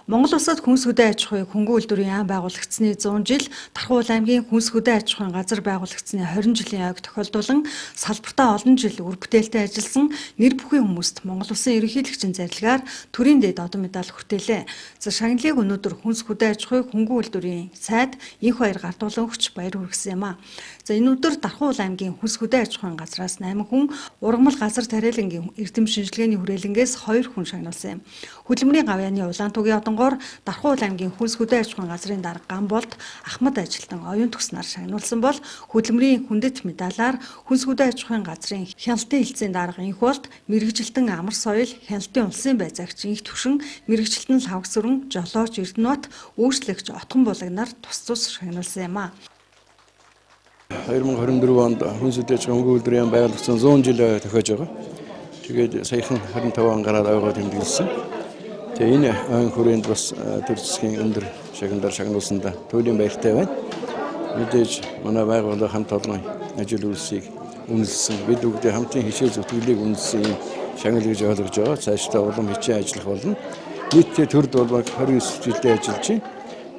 Монгол улсад хүнс хөдөө аж ахуйн хөнгөн үйлдвэрийн яам байгуулагдсаны 100 жил, Дархан уул аймгийн хүнс хөдөө аж ахуйн газар байгуулагдсаны 20 жилийн ойг тохиолдуулан салбартаа олон жил үр бүтээлтэй ажилласан нэр бүхий хүмүүст Монгол улсын ерөнхийлөгчийн зарилгаар төрийн дээд одон медаль хүртээлээ. За шагналыг өнөөдөр хүнс хөдөө аж ахуйн хөнгөн үйлдвэрийн сайд инх баяр гардуулан өгч баяр хүргэсэн юм а. За энэ өдөр Дархан уул аймгийн хүнс хөдөө аж ахуйн газраас 8 хүн, ургамал газар тариалангийн эрдэм шинжилгээний хүрээлэнгээс 2 хүн шагналсан юм. Хөдөлмөрийн гавьяаны Улаантүгийн одонгоор Дархан уул аймгийн хүнс хөдөө аж ахуйн газрын дарга Гамболд Ахмад ажилтан оюун төгснөр шагнуулсан бол хөдөлмөрийн хүндэт медалаар хүнс хөдөө аж ахуйн газрын хяналтын хэлтсийн дарга Инхболд, мэргэжилтэн Амар Соёл, хяналтын улсын байзаагч Инх Төвшин, мэргэжилтэн Лавгсүрэн, Жолооч Эрдэнэбат, өөрчлөгч Отгон булаг нар тус тус шагнуулсан юм а. 2024 онд хүнс хөдөө аж ахуйн хөнгөн үйлдвэрийн яам байгуулагдсан 100 жил тохиож байгаа. Тэгээд саяхан 25 он гараад ойгоо тэмдэглэсэн. Тэгээ энэ ойн хүрээнд бас төр засгийн өндөр шагналаар шагнуулсандаа туйлын баяртай байна. Мэдээж манай байгууллага хамт олон ажил үйлсийг үнэлсэн. Бид бүгдээ хамтын хичээл зүтгэлийг үнэлсэн юм шагнал гэж ойлгож байгаа. Цаашдаа улам хичээн ажиллах болно. Нийтдээ төрд бол баг 29 жилдээ ажиллаж байна.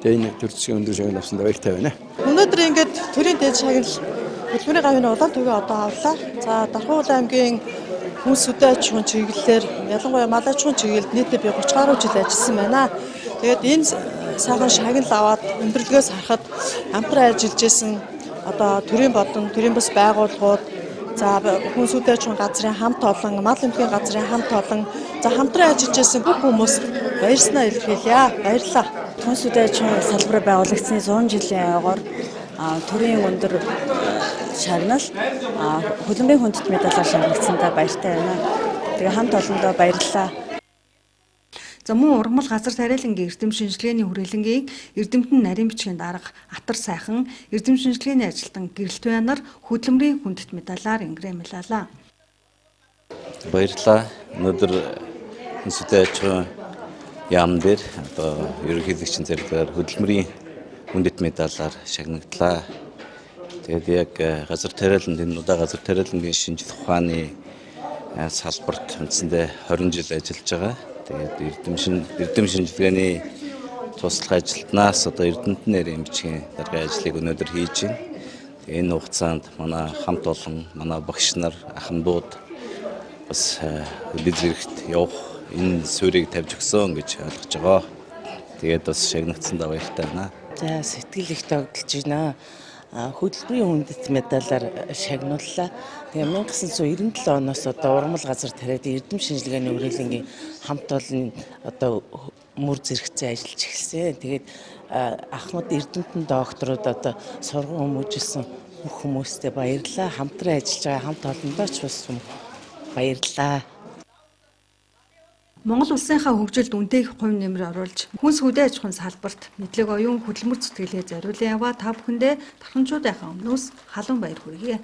Тэгээ энэ төр засгийн өндөр шагнал авсандаа баяртай байна. Өнөөдөр ингээд төрийн дээд шагнал хөдөлмөрийн гавьяаны Улаантүгийн одоо авлаа. За Дархан уул аймгийн хүнс хөдөө аж ахуйн чиглэлээр ялангуяа мал аж ахуйн чиглэлд нийтдээ би 30 гаруй жил ажилласан байна. Тэгээд энэ сайхан шагнал аваад өндөрлөгөөс харахад хамтран ажиллаж исэн одоо төрийн болон төрийн бас байгууллагууд, за хүнс хөдөө аж ахуйн газрын хамт олон, мал эмнэлгийн газрын хамт олон, за хамтран ажиллаж исэн бүх хүмүүст баярснаа илэрхийлье. Баярлалаа. Хүнс хөдөө аж ахуйн салбар байгуулагдсаны 100 жилийн ойгоор төрийн өндөр шагнал хөдөлмөрийн хүндэт медалаар шагнагдсандаа баяртай байна. Тэгээ хамт олондоо баярлалаа. За мөн ургамал газар тариалангийн эрдэм шинжилгээний хүрээлэнгийн эрдэмтэн нарийн бичгийн дарга Атар Сайхан, эрдэм шинжилгээний ажилтан Гэрэлтвэ нар хөдөлмөрийн хүндэт медалаар ингрэмлалаа. Баярлалаа. Өнөөдөр хүнс хөдөө аж ахуйн яам дээр одоо ерөнхийлөгчийн зарилгаар хөдөлмөрийн хүндэт медалаар шагнагдлаа. Тэгээд яг газар тариалан энэ удаа газар тариалангийн шинжлэх ухааны салбарт үндсэндээ 20 жил ажиллаж байгаа. Тэгээд эрдэм шинжилгээний туслах ажилтнаас одоо эрдэмтэн нарийн бичгийн даргын ажлыг өнөөдөр хийж байна. Тэгээд энэ хугацаанд манай хамт олон манай багш нар, ахмадууд бас хөдөө зэрэгт явах энэ суурийг тавьж өгсөн гэж ойлгож байгаа. Тэгээд бас шагнагдсандаа баяртай байна. За сэтгэл их догдолж байна. Хөдөлмөрийн хүндэт медалаар шагнууллаа. Тэгээ 1997 оноос одоо ургамал газар тариад эрдэм шинжилгээний хүрээлэнгийн хамт олон одоо мөр зэрэгцээ ажиллаж эхэлсэн. Тэгээд ахмад эрдэмтэн докторууд одоо сурган хүмүүжилсэн бүх хүмүүстээ баярлалаа. Хамтран ажиллаж байгаа хамт олондоо ч бас баярлалаа. Монгол улсынхаа хөгжилд үнэтэй их хувь нэмэр оруулж хүнс хөдөө аж ахуйн салбарт мэдлэг оюун хөдөлмөр зүтгэлээ зориулан яваа та бүхэндээ тарханчуудынхаа өмнөөс халуун баяр хүргэе.